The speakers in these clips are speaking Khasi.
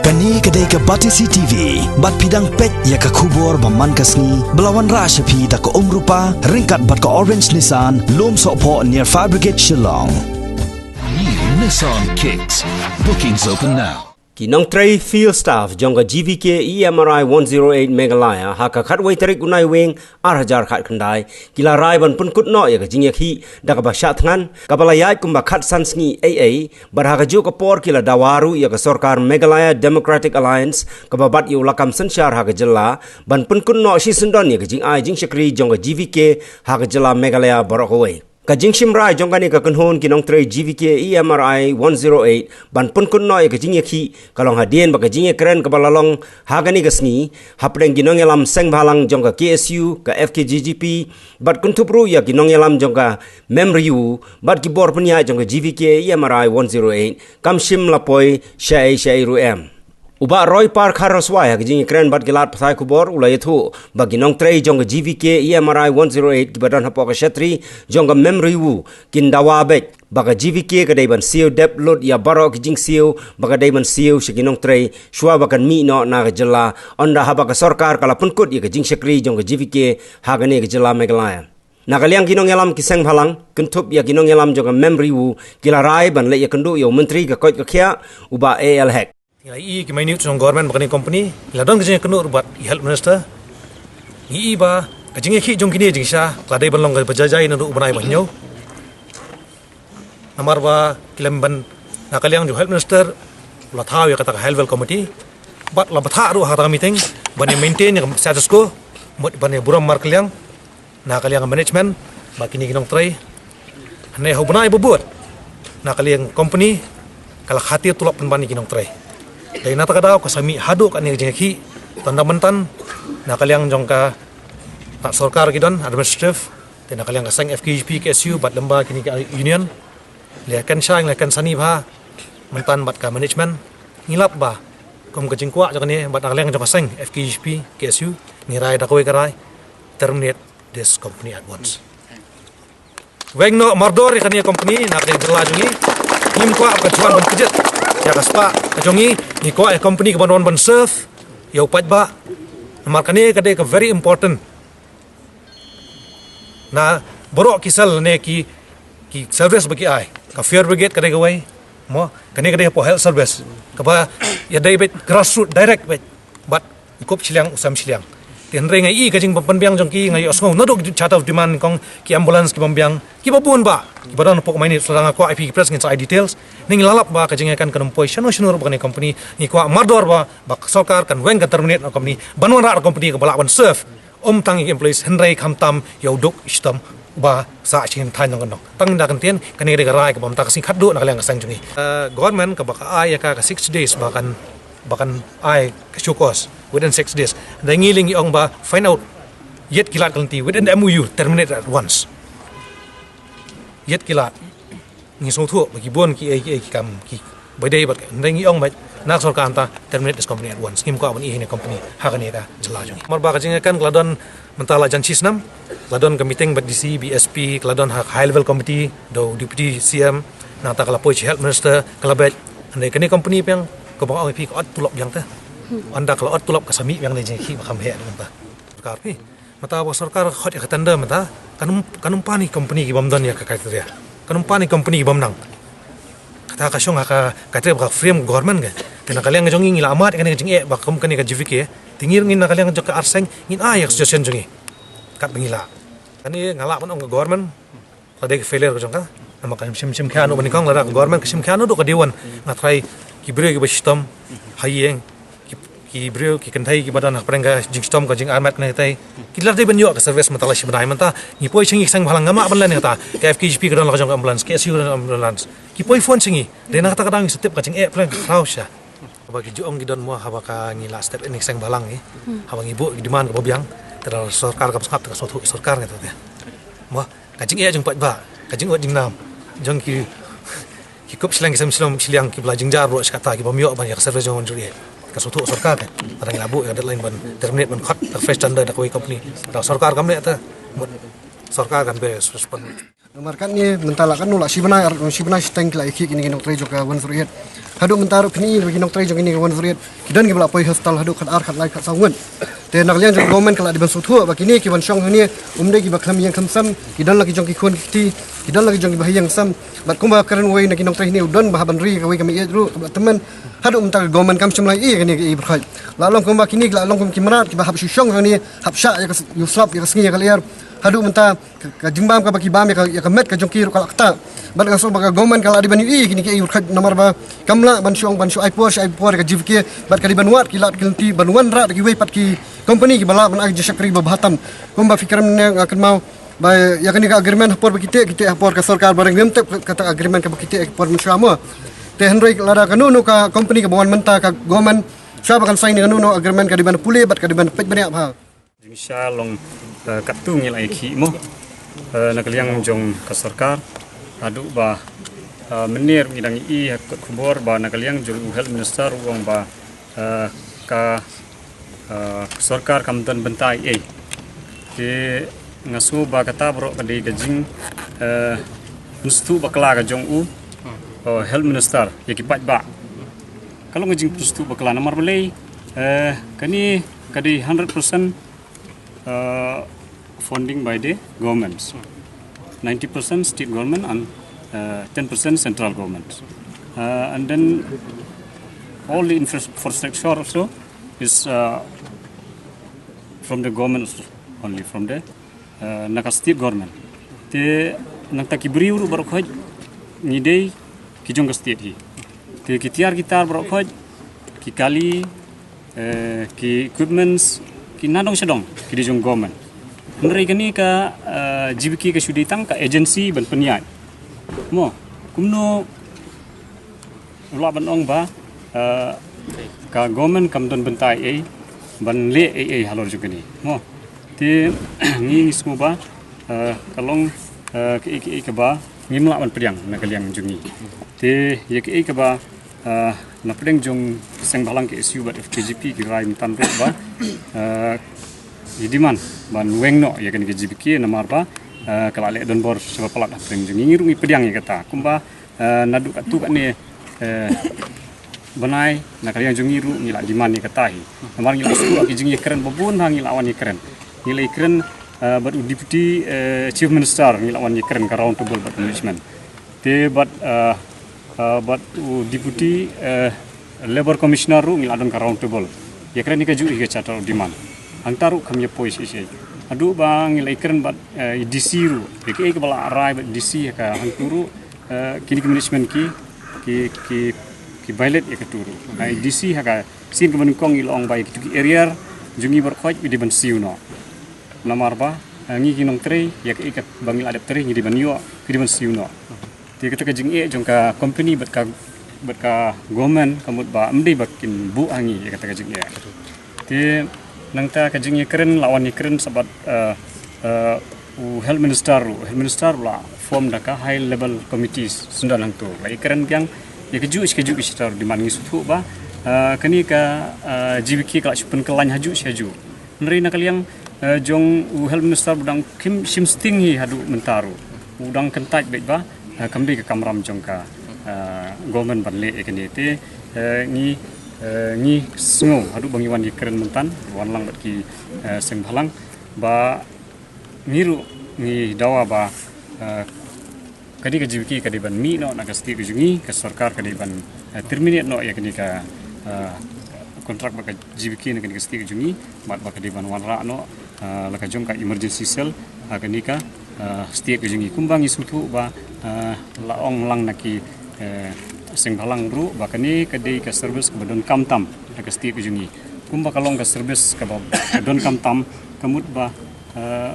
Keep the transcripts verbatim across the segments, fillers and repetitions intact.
Kane ka dei ka Batesi T V, bad phi dang peit ïa ka khubor ba man ka sngi, ba la wanrah sha phi da ka Umrupa, ryngkat bad ka Orange Nissan, Lumsohphoh near Fire Brigade Shillong. New Nissan Kicks. Bookings open now. Ki nongtrei field staff jong ka G V K E M R I one zero eight Meghalaya ha ka khatwei tarik u Naiwieng ar hajar khatkhyndai ki la rai ban pynkut noh ïa ka jingïakhih da kaba shah thngan, kaba la ïaid kumba khatsan sngi ei ei, bad ha kajuh ka por ki la dawa ruh ïa ka sorkar Meghalaya Democratic Alliance kaba bat ïa u lakam synshar ha ka jylla ban pynkut noh shisyndon ïa ka jingai jingshakri jong ka G V K ha ka jylla Meghalaya baroh kawei. Ka jingshim rai jong kane ka kynhun ki nongtrei G V K E M R I one zero eight ban pynkut noh ïa ka jingïakhih ka long hadien ba ka jingïakren kaba la long ha kane ka sngi hapdeng ki nongïalam seng bhalang jong ka K S U, ka F K J G P, bad kynthup ruh ïa ki nongïalam jong ka Memriu bad ki bor pynïaid jong ka G V K E M R I one zero eight, kam shym la poi shaei shaei ruh em. U Bah Roypar Kharaswai ha ka jingïakren bad ki lad pathai khubor u la ïathuh ba ki nongtrei jong ka G V K E M R I one zero eight kiba don hapoh ka shatri jong ka Memriu kin dawa beit ba ka G V K ka dei ban siew dep lut ïa baroh ki jingsiew ba ka dei ban siew sha ki nongtrei shuwa ba kan mih noh na ka jylla, ynda haba ka sorkar ka la pynkut ïa ka jingshakri jong ka G V K ha kane ka jylla Meghalaya. Na ka liang ki nongïalam ki seng bhalang, kynthup ïa ki nongïalam jong ka Memriu, ki la rai ban leit ïakynduh ïa u Myntri ka koit ka khiah, u Bah A L Hek. Ngi la ïohi ki minutes jong government bad kane company, ngi la don ka jingïakynduh ruh bad i Health Minister. Ngi ïohi ba ka jingïakhih jong kine jingshisha ka la dei ban long kaba jai jai naduh u bnai ba hynñiew. Namar ba ki la ban, na ka liang jong u Health Minister u la thaw ïa kata ka Health Well Committee bad la bthah ruh ha kata ka meeting ban ïa maintain ïa ka status quo, mut ban ïa burom markylliang na ka liang management ba kine ki nongtrei. Hynrei ha u bnai ba bud na ka liang company ka la khatia tulop pynban ïa ki nongtrei. Dei na kata ka daw ka sa mih haduh kane ka jingïakhih, tang da mynta na ka liang jong ka, ka sorkar ki don administrative, te na ka liang ka seng F K J P, K S U bad lem bad kine ki union, la ïakynshai, la ïakynsani bha mynta bad ka management. Ngi lap ba kum ka jingkwah jong kane bad na ka liang jong ka seng F K J P, K S U, ngi rai da kawei ka rai: terminate this company at once. Weng noh mardor ïa kane ka company na ka jylla jong ngi. Ngim kwah ka jingwan ban kjit ïa ka spah ka jong ngi. Ngi kwah ïa ka company kaban wan ban serve ïa u paidbah. Namar kane ka dei ka very important na baroh ki sel ne ki, ki service ba ki ai. Ka fire brigade ka dei kawei, mo, kane ka dei hapoh health service kaba ïadei beit grassroot direct beit bad u kup shiliang u sem shiliang. Te hynrei nga ïohi ka jingpynbiang jong ki, nga ïohsngew naduh ki chart of demand, kong ki ambulance ki bym biang, kiba bun bha, kiba don hapoh minute. Suda nga kwah ïa phi ki press ngin sa ai details. Ngi la lap ba ka jingïakhih kan ym poi shano shano ruh bad kane ka company. Ngi kwah mardor ba, ba ka sorkar kan weng, kan terminate na ka company ban wanrah ka company kaba lah ban serve ym tang ïa ki employees hynrei khamtam ïa u duk shitom uba sah shiliang thaiñ nongkyndong. Tang da ka ktien, kane ka dei ka rai kaba mynta ka sngi khatduh na ka liang ka seng jong ngi. Eh, government kaba ka ai ïa ka, ka sixty days ba kan, ba kan ai ka show cause within sixty days. Da ngi lei ngi ong ba find out, ïit ki lad ka lynti within the M O U, terminate at once. Ïit ki lad. Ngi sngewthuh ba ki bun ki ei ki ei ki kam ki ba dei bad, hynrei ngi ong ba na ka sorkar mynta terminate this company at once. Ngim kwah ban ïohi ïa kane ka company ha kane ka jylla jong ngi. Namar ba ka jingïakhih ka la don mynta la jan shisnem, la don ka meeting bad D C, B S P, ka la don ha ka high level committee da u Deputy C M, nangta ka la poi sha Health Minister, ka la beit. Hynrei kane ka company biang, kaba nga ong ïa phi, ka ot tulop biang te. Ynda ka la ot tulop ka sa mih biang ne jingïakhih ba kham heh mynta. Sorkar phi. Mynta ba sorkar ka khot ïa ka tender mynta, kan ym, kan ym pan ïa ki company ki bym don ïa ka criteria. Kan ym pan ïa ki company ki bym nang. Kata ka shong ha ka criteria ba ka frame government ka. Te na ka liang jong ngi, ngi la amat ïa kane ka jingeh ba kum kane ka G V K. Te ngi ruh ngin na ka liang jong ka arseng ngin ai ïa ka suggestion jong ngi katba ngi lah. Kane nga lah ban ong ka government ka dei ka failure ka jong ka. Namar ka shim, shim khia noh ba nyngkong, lada ka government ka shim khia noh duh ka dei wan, nga tharai ki briew kiba shitom ha ïing, ki, ki briew, ki kynthei kiba don ha pdeng ka jingshitom, ka jingarmet kane katai, ki la dei ban ïoh ka service mynta la shi bnai. Mynta ngi poi sha ngi ki seng bhalang, ngam lah ban len ïa kata. Ka F K J P ka don la ka jong ka ambulance, K S U ka don ambulance. Ki poi phone sha ngi. Dei na kata ka daw ngi sa tip ka jingeh pdeng ka khraw sha. Haba ki ju ong ki don mo, haba ka ngi la step in ki seng bhalang ngi, haba ngi buh ki demand kaba biang, te lada sorkar kam sngap te ka sngewthuh sorkar ngi te. Mo, ka jingeh jong paidbah, ka jingud jingnam jong ki, ki kup shiliang ki sem shiliang, shiliang kiba la jynjar ruh shi katta, ki bym ïoh ban ïa ka service jong ka jong ka. Ka sngewthuh sorkar ka. Lada ngi la buh ïa ka deadline ban terminate, ban khot ka fresh tender da kawei company, lada sorkar kam leh te, mut sorkar kan be respond. Namar katne mynta la katno la shi bnai ar shi bnai shiteng ki la ïakhih kine ki nongtrei jong ka one zero eight. Haduh mynta ruh kine ki nongtrei jong kine ki one zero eight ki don kiba la poi hospital haduh khatar khatlai khatsaw ngut. Te na ka liang jong ka government ka la dei ban sngewthuh ba kine ki wan shong hangne um dei kiba khlem ïeng khlem sem, ki don la ki jong ki khun ki kti, ki don la ki jong kiba ha ïing sem. Bad kumba kren uwei na ki nongtrei hangne u don ba hap ban ri kawei ka mei ïeit ruh kaba tymmen. Haduh mynta ka government kam shym la ïohi ïa kane kaei baroh. La long kumba kine ki la long kum ki mrad kiba hap shu shong hangne, hap shah ïa ka s-, ïa u slap ïa ka sngi ïa ka lyer. Haduh mynta ka, ka jingbam kaba ki bam ïa ka, ïa ka met ka jong ki ruh ka la ktah. Bad nga sngew ba ka government ka la dei ban ïohi ïa kine kiei baroh namar ba kam lah ban shong ban shu ai por shu ai por ïa ka G V K bad ka dei ban wad ki lad ki lynti ban wanrah da kiwei pat ki company kiba lah ban ai jingshakri ba bha tam. Kumba phi kren ne nga kynmaw ba ïa kane ka agreement ha por ba ki teh, ki teh ha por ka sorkar, ba reng ngim tip kata agreement kaba ki teh ha por mynshuwa mo. Te hynrei lada kano kano ka company kaba wan mynta ka government shuwa ba kan sign ïa kano kano agreement ka dei ban pule bad ka dei ban peit bniah bha. Jingshisha long, eh, katto ngi la ïakhih mo, eh, na ka liang jong ka sorkar. Haduh ba, eh, mynne ruh ngi dang ïohi ha ka kot khubor ba na ka liang jong u health minister u ong ba, eh, ka, eh, sorkar kam don bynta ei ei. Te nga sngew ba kata baroh ka dei ka jing, eh, pynsngewthuh bakla ka jong u, eh, health minister ïa ki paidbah. Ka long ka jingpynsngewthuh bakla namar balei, eh, kane ka dei hundred percent uh, funding by the governments. Ninety percent state government and, uh, ten percent central government. Uh, and then all the infra-, infrastructure also is, uh, from the government also, only from the, uh, na ka state government. Te nangta ki briew ruh baroh khoit ngi dei ki jong ka state hi. Te ki tiar ki tar baroh khoit, ki kali, eh, ki equipments, ki nadong shadong ki dei jong government. Hynrei kane ka, eh, G V K ka shu dei tang ka agency ban pynïaid. Mo, kumno u lah ban ong ba, eh, ka government kam don bynta ei ei ban leh ei ei halor jong kane. Mo. Te ngi ngi sngew ba, eh, ka long, eh, kaei kaei kaba ngim lah ban pdiang na ka liang jong ngi. Te ïa kaei kaba, eh, na pdeng jong seng bhalang K S U bad F K J P ki rai mynta ruh ba, eh, ki demand ban weng noh ïa kane ka G V K namar ba, eh, ka la leh donbor shaba palat ha pdeng jong ngi, ngi ruh ngi pdiang ïa kata. Kumba, eh, naduh katto katne, eh, bnai na ka liang jong ngi ruh ngi la demand ïa kata hi. Namar ngi la shu ki jingïakren ba bun ha ngi la wan ïakren. Ngi la ïakren, eh, bad u deputy, eh, chief minister ngi la wan ïakren ka round table bad management. Te bad, eh, eh, bad u deputy, eh, labour commissioner ruh ngi la don ka round table. Ïakren ïa kajuh hi ka charter of demand. Hangta ruh kam ïa poi shisha. Haduh ba ngi la ïakren bad, eh, D C ruh. Ïa kaei kaba la rai bad D C ha ka hangtu ruh, eh, kine ki management ki, ki, ki, ki violate ïa katu ruh. Ai D C ha ka sien kaba nyngkong i la ong ba ïa kitu ki area jong ngi baroh khoit i dei ban siew noh. Namar ba, eh, ngi ki nongtrei, ïa kaei kaba ngi la dep trei, ngi dei ban ïoh, ki dei ban siew noh. Te kata ka jingeh jong ka company bad ka, bad ka government ka mut ba ym dei ba kin buh ha ngi ïa kata ka jingeh. Te nangta ka jingïakren la wan ïakren sa bad, eh, eh, u health minister ruh, health minister ruh la form da ka high level committee syndon hangto. La ïakren biang ïa kajuh shi kajuh ki shi taru demand, ngi sngewthuh ba, eh, kane ka, eh, G V K ka la shu pynkylla ha juh shi ha juh. Hynrei na ka liang, eh, jong u health minister u dang kim shim sting hi haduh mynta ruh. U dang kyntait beit ba, eh, kam dei ka kamram jong ka, eh, government ban leh ïa kane te, eh, ngi, eh, ngi sngew haduh ba ngi wan ïakren mynta, wan lang bad ki, eh, seng bhalang ba ngi ruh ngi dawa ba, eh, kane ka G V K ka dei ban mih noh na ka state ka jong ngi, ka sorkar ka dei ban, eh, terminate noh ïa kane ka, eh, kontrak bad ka G V K na kane ka state ka jong ngi, bad ba ka dei ban wanrah noh, eh, la ka jong ka emergency cell ha kane ka, eh, state ka jong ngi. Kumba ngi sngewthuh ba, eh, la ong lang na ki, eh, seng bhalang ruh ba kane ka dei ka service kaba donkam tam na ka state ka jong ngi. Kumba ka long ka service kaba donkam tam ka mut ba, eh,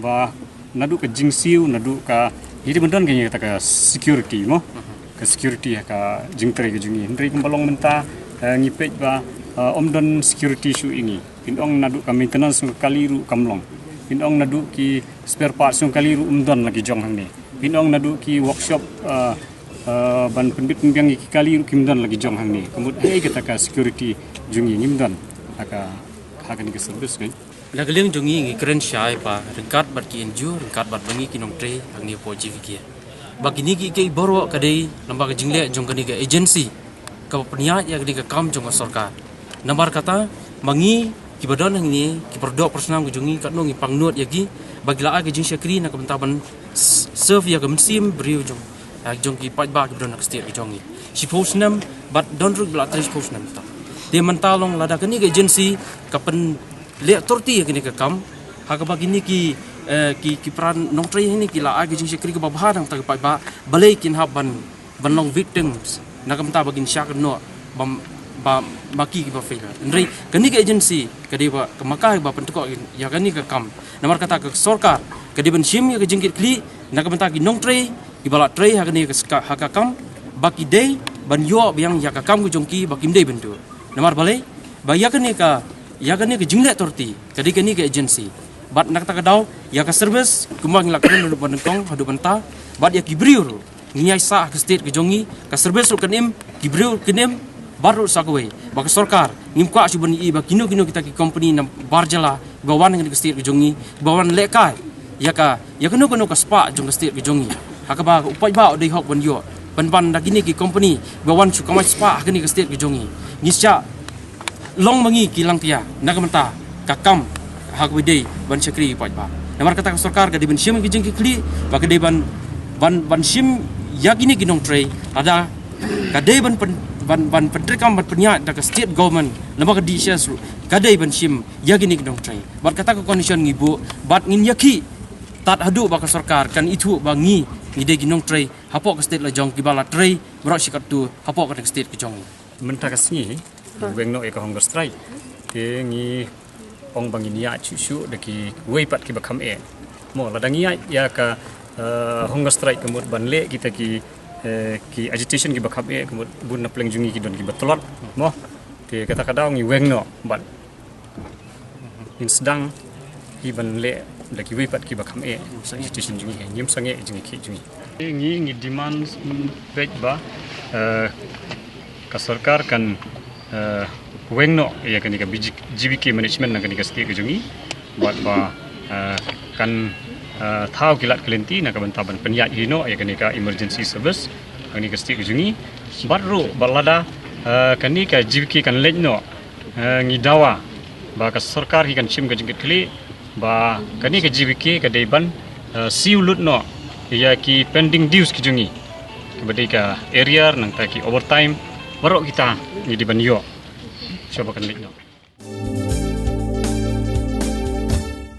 ba naduh ka jingsiew, naduh ka, ngi dei ban don kane kata ka security mo. Ka security ha ka jingtrei ka jong ngi. Hynrei kumba long mynta, eh, ngi peit ba, eh, ym don security shuh ïa ngi. Phin ong naduh ka maintenance jong ka kali ruh kam long. Phin ong naduh ki spare parts jong ka kali ruh ym don la ki jong hangne. Phin ong naduh ki workshop, eh, eh, ban pynbit pynbiang ïa ki kali ruh kim don la ki jong hangne. Ka mut hei kata ka security jong ngi ngim don ha ka, ha kane ka service kan. Na ka liang jong ngi ngi kren shai ba ryngkat bad ki N G O, ryngkat bad ba ngi ki nongtrei hangne hapoh G V K, ba kine ki kiei baroh ka dei lyngba ka jingleh jong kane ka agency kaba pynïaid ïa kane ka kam jong ka sorkar. Namar kata, ma ngi kiba don hangne, ki pyrdoh pyrsnam ki jong ngi, katno ngi pangnud ïa ki ba ki la ai ka jingshakri na ka bynta ban s- serve ïa ka mynsiem briew jong, ïa jong ki paidbah kiba don ha ka state ka jong ngi. Shiphew snem bad don ruh ba la trei shiphew snem ta. Te mynta long lada kane ka agency ka pynleh torti ïa kane ka kam, ha kaba kine ki, eh, ki, ki para nongtrei hangne ki la ai ka jingshakri kaba bha na ka bynta ki paidbah, balei kin hap ban ban long victims na ka bynta ba kin shah kynnoh ba, ba, ba ki kiba fail. Hynrei kane ka agency ka dei ba ka maka ba pyntyngkhuh ïa kane ka kam. Namar kata ka sorkar ka dei ban shim ïa ka jingkitkhlieh na ka bynta ki nongtrei kiba la trei ha kane ka ska- ha ka kam, ba ki dei ban ïoh biang ïa ka kam ka jong ki ba kim dei ban duh. Namar balei? Ba ïa kane ka, ïa kane ka jingleh torti ka dei kane ka agency. Bad na kata ka daw ïa ka service kumba ngi la kren haduh ba nyngkong haduh mynta, bad ïa ki briew ruh ngi ïai sah ha ka state ka jong ngi, ka service ruh kan im, ki briew ruh kan im, bad ruh sa kawei ba ka sorkar ngim kwah shuh ban ïohi ba kino kino kita ki company na bar jylla ba wan ha ka state ka jong ngi ba wan lehkai ïa ka, ïa kano kano ka spah jong ka state ka jong ngi. Ha kaba u paidbah u dei hok ban ïoh pynban da kine ki company ba wan shu kamai spah ha kane ka state ka jong ngi. Ngi shah long ma ngi ki langtia na ka bynta ka kam ha kaba dei ban shakri ïa ki paidbah. Namar kata ka sorkar ka dei ban shim ki jingkitkhlieh ba ka dei ban, ban, ban shim ïa kine ki nongtrei, lada ka dei ban pyn- ban, ban pyntreikam ban pynïaid da ka state government, namar ka D C S ruh ka dei ban shim ïa kine ki nongtrei. Bad kata ka condition ngi buh bad ngin ïakhih tad haduh ba ka sorkar kan ithuh ba ngi, ngi dei ki nongtrei hapoh ka state la jong kiba la trei baroh shi katto hapoh ka state ka jong ngi. Mynta ka sngi ngi weng noh ïa ka hunger strike. Te ngi ong ba ngin ïaid shuh shuh da kiwei pat kiba kham eh. Mo, lada ngi ïaid ïa ka, eh, hunger strike ka mut ban leh kita ki, eh, ki agitation kiba kham eh, ka mut bun na pdeng jong ngi ki don kiba tlot. Mo, te kata ka daw ngi weng noh bad ngin sdang hi ban leh da kiwei pat kiba kham eh. Sa agitation jong ngi, ngim sangeh jingkit jong ngi. Ngi, ngi demand, mm, peit ba, eh, ka sorkar kan, eh, weng noh ïa kane ka B G, G B K management na kane ka state ka jong ngi. Bad ba, eh, kan, eh, thaw ki lad ki lynti na ka bynta ban pynïaid hi noh ïa kane ka emergency service ha kane ka state ka jong ngi. Bad ruh ba lada, eh, kane ka G B K kan leit noh, eh, ngi dawa ba ka sorkar hi kan shim ka jingkitkhlieh ba kane ka G B K ka dei ban, eh, siew lut noh ïa ki pending dues ki jong ngi, kaba dei ka arrear nangta ki overtime, baroh kita ngi dei ban ïoh. Shuwa ba kan leit noh.